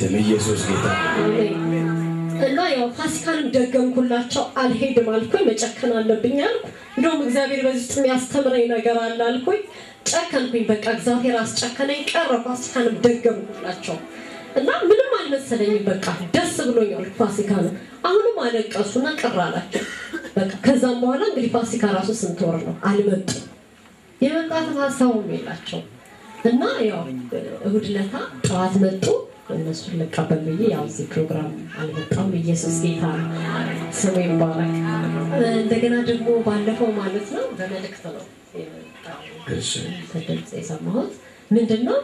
አልሄድም። ኢየሱስ ጌታ አሜን። እና ያው ፋሲካንም ደገምኩላቸው። አልሄድም አልኩኝ። መጨከን አለብኝ አልኩ። እንደውም እግዚአብሔር በዚህ ውስጥ የሚያስተምረኝ ነገር አለ አልኩኝ። ጨከንኩኝ። በቃ እግዚአብሔር አስጨከነኝ። ቀረ። ፋሲካንም ደገምኩላቸው እና ምንም አልመሰለኝም። በቃ ደስ ብሎኛል ፋሲካንም። አሁንም አለቀሱና ቅር አላቸው። በቃ ከዛም በኋላ እንግዲህ ፋሲካ ራሱ ስንት ወር ነው አልመጡም። የመምጣትም ሀሳቡም የላቸው እና ያው እሑድ ዕለታ ጠዋት መጡ። እነሱን ልቀበል ብዬ ያው እዚህ ፕሮግራም አልመጣም። ኢየሱስ ጌታ ነው፣ ስሙ ይባረክ። እንደገና ደግሞ ባለፈው ማለት ነው በመልእክት ነው የመጣው ድምፅ የሰማሁት ምንድን ነው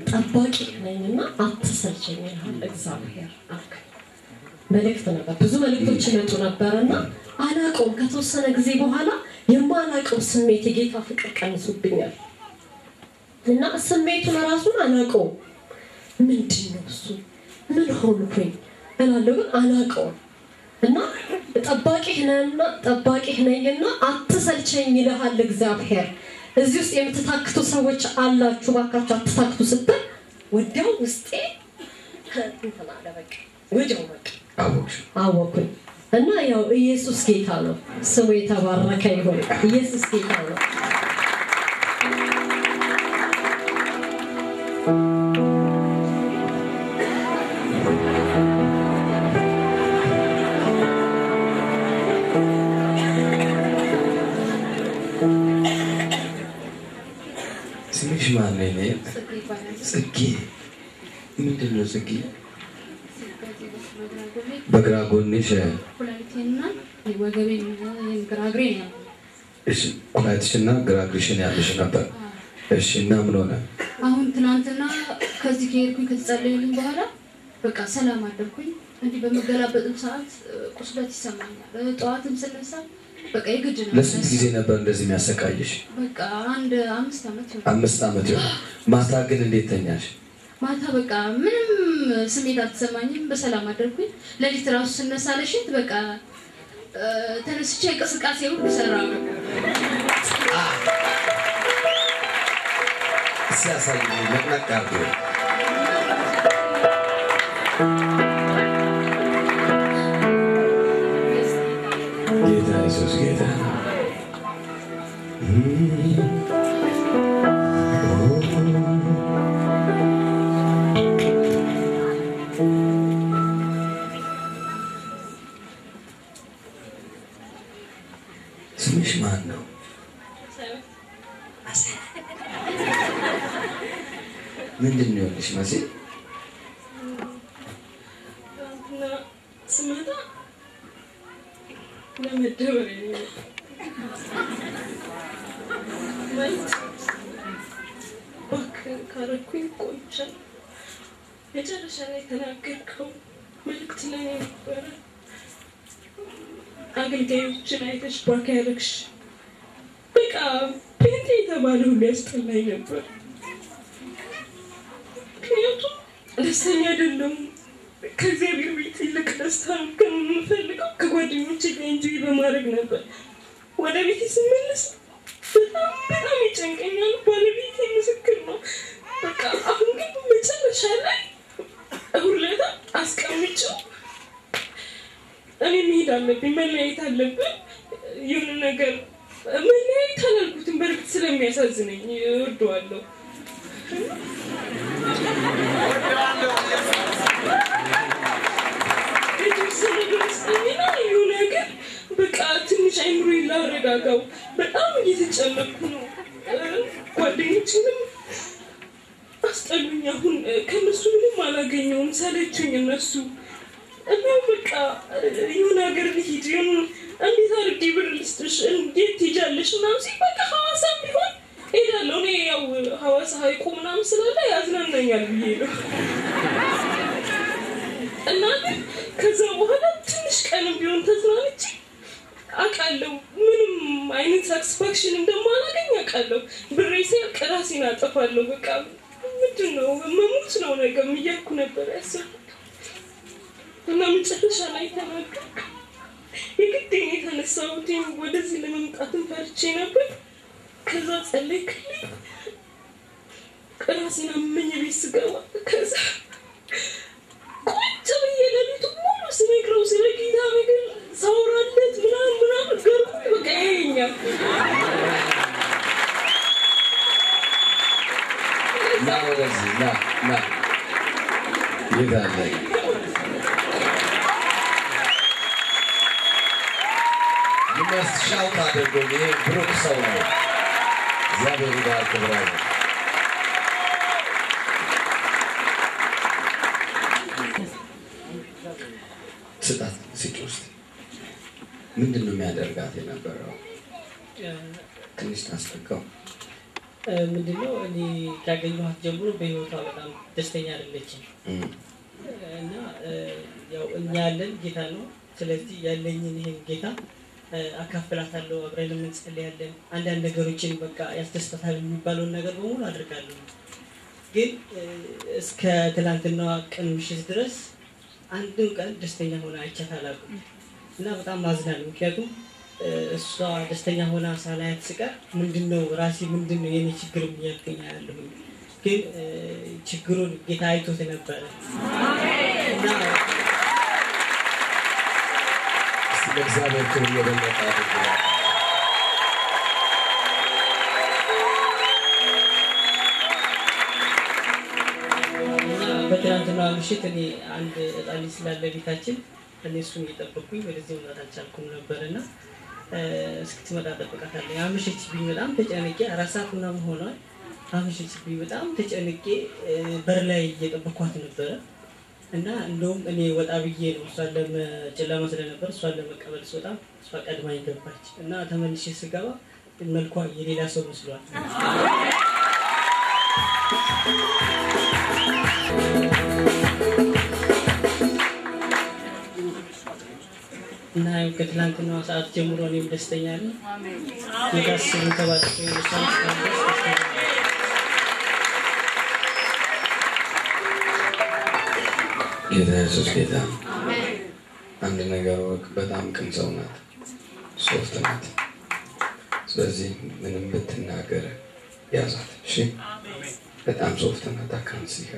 ጠባቂ ነኝና አትሰልቸኝ ይልሃል እግዚአብሔር አልክ። መልእክት ነበር። ብዙ መልእክቶች ይመጡ ነበርና አላውቀውም። ከተወሰነ ጊዜ በኋላ የማላውቀው ስሜት የጌታ ፍቅር ቀንሶብኛል እና ስሜቱን ራሱን አላውቀውም። ምንድን ነው እሱ? ምን ሆንኩኝ እላለሁ፣ ግን አላውቀውም። እና ጠባቂህ ነህና ጠባቂህ ነኝና አትሰልቸኝ ይልሃል እግዚአብሔር። እዚህ ውስጥ የምትታክቱ ሰዎች አላችሁ፣ ባካችሁ አትታክቱ ስትል ወዲያው ውስጤ እንትን አለ። በቃ ወዲያው በቃ አወኩኝ። እና ያው ኢየሱስ ጌታ ነው፣ ስሙ የተባረከ ይሁን። ኢየሱስ ጌታ ነው። ስምሽ ማን ነው? ጽጌ። ምንድን ነው ጽጌ? በግራ ጎንሽ ኩላሊቴንና ወገቤን ግራ እግሬን ያመኛል። እሺ፣ ኩላሊትሽና ግራ እግርሽን ያለሽ ነበር። እሺ፣ እና ምን ሆነ? አሁን ትናንትና ከዚህ ከሄድኩኝ ከተጸለየልኝ በኋላ በቃ ሰላም አደርኩኝ። እንዲህ በመገላበጥም ሰዓት ቁስለት ይሰማኛል። ጠዋትም ስነሳ በቃ የግድ ነው። ለስንት ጊዜ ነበር እንደዚህ የሚያሰቃይሽ? በቃ አንድ 5 ዓመት ይሆናል። 5 ዓመት ይሆናል። ማታ ግን እንዴት ተኛሽ? ማታ በቃ ምንም ስሜት አልተሰማኝም። በሰላም አደርኩኝ። ሌሊት ራሱ ስነሳ ለሽንት በቃ ተነስቼ እንቅስቃሴ ሁሉ ሰራ። ሲያሳይ ነቅነቅ አድርጎ ጌታ ኢየሱስ ጌታ ነው። ስምሽ ማን ነው? ምንድን ነው የሆነሽ መሲ? ትናንትና ስመጣ ለመደበር ነው ማለት እባክህ ካረኩኝ ቆይቻለሁ። መጨረሻ ላይ የተናገርከው መልዕክት ለእኔ ነበረ። አገልጋዮችን አይተሽ ባክ ያደረግሽ በቃ ጴንጤ የተባለ ሁሉ ያስጠላኝ ነበር። ምክንያቱም ደስተኛ አይደለም። ከእግዚአብሔር ቤት ይልቅ ደስታ ከምፈልገው ከጓደኞቼ ጋር enjoy በማድረግ ነበር። ወደ ቤቴ ስመለስ በጣም በጣም ይጨንቀኛል። ባለቤቴ ምስክር ነው። በቃ አሁን ግን መጨረሻ ላይ እሑድ ዕለት አስቀምጬው እኔ መሄድ አለብኝ፣ መለያየት አለብን። የሆነ ነገር መለያየት አላልኩትም፣ በእርግጥ ስለሚያሳዝነኝ እወደዋለሁ። የተወሰነ ብር ስጠኝና የሆነ ነገር በቃ ትንሽ አይምሮዬን ላረጋጋው። በጣም እየተጨነኩ ነው። ጓደኞቼንም አስጠሉኝ። አሁን ከእነሱ ምንም አላገኘውም፣ ሰለቹኝ እነሱ እና በቃ የሆነ ሀገር ልሂድ፣ የሆነ እንዴት አድርጌ ብር ልስጥሽ፣ እንዴት ትሄጃለሽ ምናምን ሲል በቃ ሐዋሳም ቢሆን እሄዳለሁ። እኔ ያው ሐዋሳ ሐይቁ ምናምን ስላለ ያዝናናኛል ብዬ ነው። እና ግን ከዛ በኋላ ትንሽ ቀንም ቢሆን ተዝናንቼ አውቃለሁ። ምንም አይነት ሳቲስፋክሽን እንደማላገኝ አውቃለሁ። ብሬ ሲያልቅ ራሴን አጠፋለሁ። በቃ ምንድን ነው መሞት ነው ነገም እያልኩ ነበር ያሰብኩት። እና መጨረሻ ላይ ተናገርኩ። የግዴን የተነሳሁት ወደዚህ ለመምጣትም ፈርቼ ነበር። ከዛ ጸለይክልኝ። ራሴን አመመኝ ቤት ስገባ። ከዛ ቁጭ ብዬ ሌሊቱን ሙሉ ስነግረው ስለ ጌታ ነገር ሳወራለት ምናምን ምናምን ገርሞኝ በቃ ያየኛል። ና ወደዚህ ና ና። የት አለ? You must shout አድርጎ። ይሄ ብሩክ ሰው ነው። እግዚአብሔር ይባርክ brother። ስጣት ስጪ ውስጥ ምንድን ነው የሚያደርጋት የነበረው? ትንሽ ታስጠጋው። ምንድነው እኔ ካገኘኋት ጀምሮ በህይወቷ በጣም ደስተኛ አይደለችም። እና ያው እኛ ያለን ጌታ ነው። ስለዚህ ያለኝን ይሄን ጌታ አካፍላታለሁ፣ አብረን እንጸልያለን። አንዳንድ ነገሮችን በቃ ያስደስታታል የሚባለውን ነገር በሙሉ አድርጋለሁ። ግን እስከ ትላንትና ቀን ምሽት ድረስ አንድም ቀን ደስተኛ ሆና አይቻት አላውቅም እና በጣም አዝናለሁ። ምክንያቱም እሷ ደስተኛ ሆና ሳላያት ስቀር ምንድነው ራሴ ምንድነው የኔ ችግር እያልኩኝ ያለሁኝ። ግን ችግሩን ጌታ አይቶት ነበረ። እና እስቲ ለእግዚአብሔር ክብር የበለጠ አድርጉ። እና በትናንትና ምሽት እኔ አንድ ህፃን ልጅ ስላለ ቤታችን እኔ እሱን እየጠበቅኩኝ ወደዚህ መምጣት አልቻልኩም ነበር እና እስክትመጣ እጠብቃታለሁ። አመሸችብኝ፣ በጣም ተጨንቄ 4 ሰዓት ምናምን ሆኗል። አመሸችብኝ፣ በጣም ተጨንቄ በር ላይ እየጠበኳት ነበረ። እና እንደውም እኔ ወጣ ብዬ ነው እሷን ጨለማ ስለነበር እሷን ለመቀበል ስወጣ እሷ ቀድማኝ ገባች እና ተመልሼ ስገባ መልኳ የሌላ ሰው መስሏል። እና ያው ከትላንትናዋ ሰዓት ጀምሮ እኔም ደስተኛ ነኝ። ጌታ ስሙ ተባርኮ ይሁን። እሷም እስካሁን ድረስ ደስተኛ ነኝ። ጌታ ኢየሱስ ጌታ ነው። አንድ ነገር ወቅ፣ በጣም ቅን ሰው ናት፣ soft ናት። ስለዚህ ምንም ብትናገር ያዛት። እሺ፣ በጣም soft ናት። አካንሲካ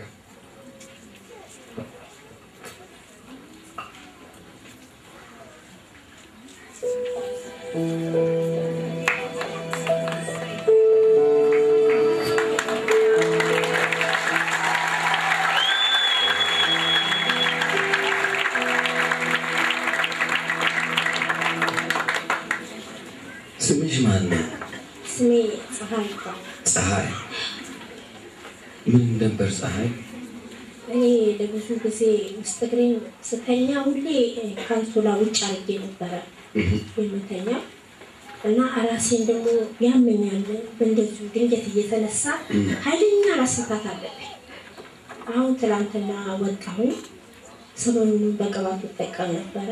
ስምሽ ማን ነው? ስሜ ፀሐይ ይባላል። ፀሐይ። ምን ነበር ፀሐይ? እኔ ለብዙ ጊዜ ውስጥ እግሬን ስተኛ ሁሌ ካንሶላ ውጭ አድርጌ ነበረ የምተኛ እና ራሴን ደግሞ ያመኛል። እንደዚሁ ድንገት እየተነሳ ኃይለኛ ራስ ምታት አለብኝ። አሁን ትላንትና ወጣሁኝ። ሰሞኑን በቅባት እጠቀም ነበረ።